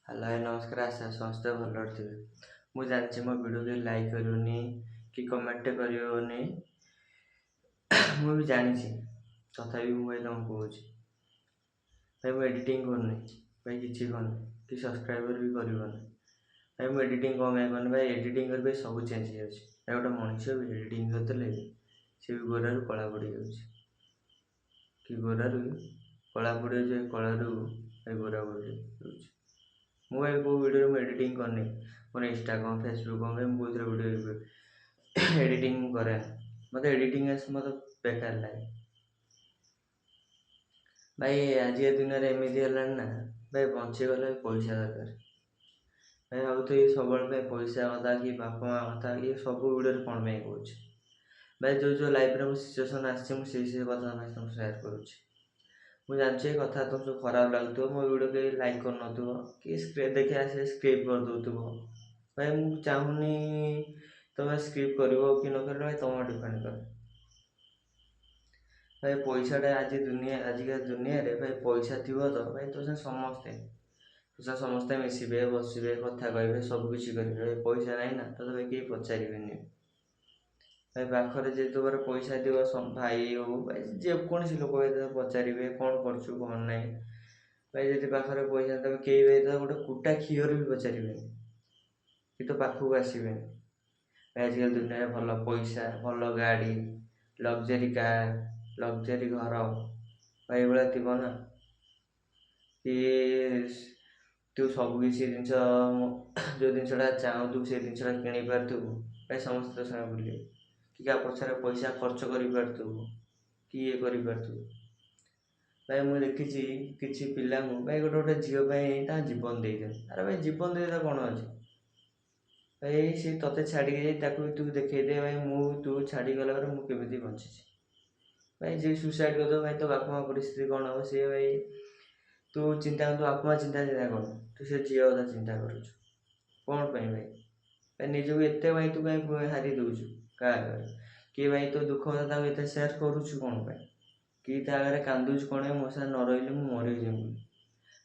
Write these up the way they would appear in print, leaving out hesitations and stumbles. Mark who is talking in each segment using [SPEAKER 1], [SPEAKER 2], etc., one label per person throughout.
[SPEAKER 1] Hello ଭାଇ, ନମସ୍କାର। ଆଶା ସମସ୍ତେ ଭଲରେ ଥିବେ। ମୁଁ ଜାଣିଛି ମୋ ଭିଡ଼ିଓ କେହି ଲାଇକ୍ କରିବନି କି କମେଣ୍ଟ କରିବନି, ମୁଁ ବି ଜାଣିଛି। ତଥାପି ମୁଁ ଭାଇ ତମକୁ କହୁଛି, ଭାଇ ମୁଁ ଏଡ଼ିଟିଂ କରୁନି ଭାଇ, କିଛି କରୁନି କି ସବସ୍କ୍ରାଇବର ବି କରିବନି। ଭାଇ, ମୁଁ ଏଡ଼ିଟିଂ କ'ଣ ପାଇଁ କରୁନି? ଭାଇ, ଏଡ଼ିଟିଂ କରି ସବୁ ଚେଞ୍ଜ ହେଇଯାଉଛି। ଭାଇ, ଗୋଟେ ମଣିଷ ବି ଏଡ଼ିଟିଂ କରିଦେଲେ ବି ସେ ବି ଗୋରାରୁ କଳା ପଡ଼ିଯାଉଛି କି ଗୋରାରୁ କଳା ପଡ଼ିଯାଉଛି, କଳାରୁ ଭାଇ ଗୋରା ପଡ଼ିଯାଉଛି। ମୁଁ ଭାଇ କେଉଁ ଭିଡ଼ିଓରେ ମୁଁ ଏଡ଼ିଟିଂ କରିନି। ମୋର ଇନଷ୍ଟା କ'ଣ, ଫେସବୁକ୍ କ'ଣ, ଭାଇ ମୁଁ କେଉଁଥିରେ ଭିଡ଼ିଓ ଏଡ଼ିଟିଂ ମୁଁ କରେନି। ମୋତେ ଏଡ଼ିଟିଂ ଆସେ, ମୋତେ ବେକାର ଲାଗେ। ଭାଇ, ଆଜିକା ଦୁନିଆରେ ଏମିତି ହେଲାଣି ନା ଭାଇ, ବଞ୍ଚିଗଲେ ପଇସା ଦରକାର। ଭାଇ, ଭାବୁଥିବେ ସବୁବେଳେ ପାଇଁ ପଇସା କଥା କି ବାପା ମା କଥା ଇଏ ସବୁ ଭିଡ଼ିଓରେ କ'ଣ ପାଇଁ କହୁଛି। ଭାଇ, ଯେଉଁ ଯେଉଁ ଲାଇଫ୍ରେ ମୋ ସିଚୁଏସନ୍ ଆସିଛି, ମୁଁ ସେଇ ସେଇ କଥା ସମସ୍ତଙ୍କୁ ସେୟାର କରୁଛି। ମୁଁ ଜାଣିଛି ଏ କଥା ତୁମ ସବୁ ଖରାପ ଲାଗୁଥିବ, ମୋ ଭିଡ଼ିଓ କେହି ଲାଇକ୍ କରୁନଥିବ କି ଦେଖି ଆସି ସ୍କିପ୍ କରିଦେଉଥିବ। ଭାଇ, ମୁଁ ଚାହୁଁନି ତୁମେ ସ୍କିପ୍ କରିବ କି ନ କରିବ, ଭାଇ ତୁମ ଡିପେଣ୍ଡ କରେ। ଭାଇ, ପଇସାଟା ଆଜି ଦୁନିଆ ଆଜିକା ଦୁନିଆରେ ଭାଇ ପଇସା ଥିବ ତ ଭାଇ ତୋ ସାଙ୍ଗେ ସମସ୍ତେ, ତୋ ସାଙ୍ଗେ ସମସ୍ତେ ମିଶିବେ, ବସିବେ, କଥା କହିବେ, ସବୁ କିଛି କରିବେ। ଭାଇ, ପଇସା ନାହିଁ ନା, ତୋତେ ଭାଇ କେହି ପଚାରିବେନି। ଭାଇ, ପାଖରେ ଯେହେତୁ ତୋ ପାଖରେ ପଇସା ଥିବ, ଭାଇ ହଉ, ଭାଇ ଯେକୌଣସି ଲୋକ ଭାଇ ତୋତେ ପଚାରିବେ କ'ଣ କରୁଛୁ କ'ଣ ନାହିଁ। ଭାଇ, ଯଦି ପାଖରେ ପଇସା ନଥିବ, କେହି ଭାଇ ତୋତେ ଗୋଟେ କୁଟା ଖିଅର ବି ପଚାରିବେନି କି ତୋ ପାଖକୁ ଆସିବେନି। ଭାଇ, ଆଜିକାଲି ଦୁନିଆରେ ଭଲ ପଇସା, ଭଲ ଗାଡ଼ି, ଲକ୍ଜରୀ କାର୍, ଲକ୍ଜରୀ ଘର, ଭାଇ ଏଇଭଳିଆ ଥିବ ନା କି ତୁ ସବୁ କିଛି ଜିନିଷ, ଯେଉଁ ଜିନିଷଟା ଚାହୁଁଥିବୁ ସେ ଜିନିଷଟା କିଣିପାରୁଥିବୁ, ଭାଇ ସମସ୍ତେ ତୋ ସାଙ୍ଗେ ବୁଲିବେ, କି କାହା ପଛରେ ପଇସା ଖର୍ଚ୍ଚ କରିପାରୁଥିବୁ କି ଇଏ କରିପାରୁଥିବୁ। ଭାଇ, ମୁଁ ଦେଖିଛି କିଛି ପିଲାଙ୍କୁ, ଭାଇ ଗୋଟେ ଗୋଟେ ଝିଅ ପାଇଁ ତାଙ୍କ ଜୀବନ ଦେଇଦିଅନ୍ତି। ଆରେ ଭାଇ, ଜୀବନ ଦେଇଦେଲେ କ'ଣ ଅଛି? ଭାଇ, ସେ ତୋତେ ଛାଡ଼ିକି ଯାଇ ତାକୁ ବି ତୁ ଦେଖେଇଦେ, ଭାଇ ମୁଁ ତୁ ଛାଡ଼ିକି ଗଲା ପରେ ମୁଁ କେମିତି ବଞ୍ଚିଛି। ଭାଇ, ଯିଏ ସୁସାଇଡ଼୍ କରିଦେବ, ଭାଇ ତୋ ବାପା ମା ପରିସ୍ଥିତି କ'ଣ ହେବ? ସିଏ ଭାଇ ତୁ ଚିନ୍ତା କରୁ, ବାପା ମା ଚିନ୍ତା ଚିନ୍ତା କରୁନୁ, ତୁ ସେ ଝିଅ କଥା ଚିନ୍ତା କରୁଛୁ କ'ଣ ପାଇଁ? ଭାଇ, ଭାଇ ନିଜକୁ ଏତେ ଭାଇ ତୁ କାହିଁ ହାରି ଦେଉଛୁ କାହା ଆଗରେ? କିଏ ଭାଇ ତୋ ଦୁଃଖ କଥା ତାକୁ ଏତେ ସେୟାର କରୁଛୁ କ'ଣ ପାଇଁ? କି ତା ଆଗରେ କାନ୍ଦୁଛୁ କ'ଣ ପାଇଁ, ମୋ ସାଙ୍ଗରେ ନ ରହିଲେ ମୁଁ ମରିଯିବି ବୋଲି?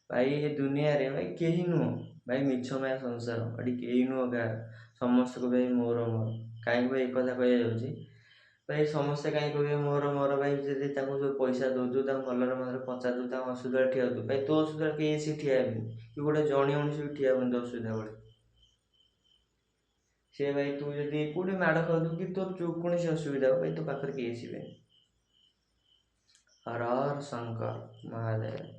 [SPEAKER 1] ଭାଇ, ଏ ଦୁନିଆରେ ଭାଇ କେହି ନୁହଁ। ଭାଇ, ମିଛ ମାୟା ସଂସାର, ଏଠି କେହି ନୁହଁ କାହାର। ସମସ୍ତଙ୍କୁ ଭାଇ ମୋର ମୋର। କାହିଁକି ଭାଇ ଏ କଥା କହିଯାଉଛି? ଭାଇ, ସମସ୍ତେ କାହିଁ କହିବେ ମୋର ମୋର? ଭାଇ, ଯଦି ତାଙ୍କୁ ଯେଉଁ ପଇସା ଦେଉଛୁ, ତାଙ୍କୁ ଭଲରେ ମନ୍ଦରେ ପଚାରୁଛୁ, ତାଙ୍କ ଅସୁବିଧାରେ ଠିଆ ହେଉଛୁ, ଭାଇ ତୋ ଅସୁବିଧାରେ କେହି ଆସି ଠିଆ ହେବେନି କି ଗୋଟେ ଜଣେ ମଣିଷ ବି ଠିଆ ହେବନି ତୋ ଅସୁବିଧା ବେଳେ। ସେ ଭାଇ ତୁ ଯଦି କେଉଁଠି ମାଡ଼ ଖାଉଥିବୁ କି ତୋର ଯେକୌଣସି ଅସୁବିଧା ହବ, ଭାଇ ତୋ ପାଖରେ କେହି ଆସିବେନି। ହର ହର ଶଙ୍କର ମହାଦେବ।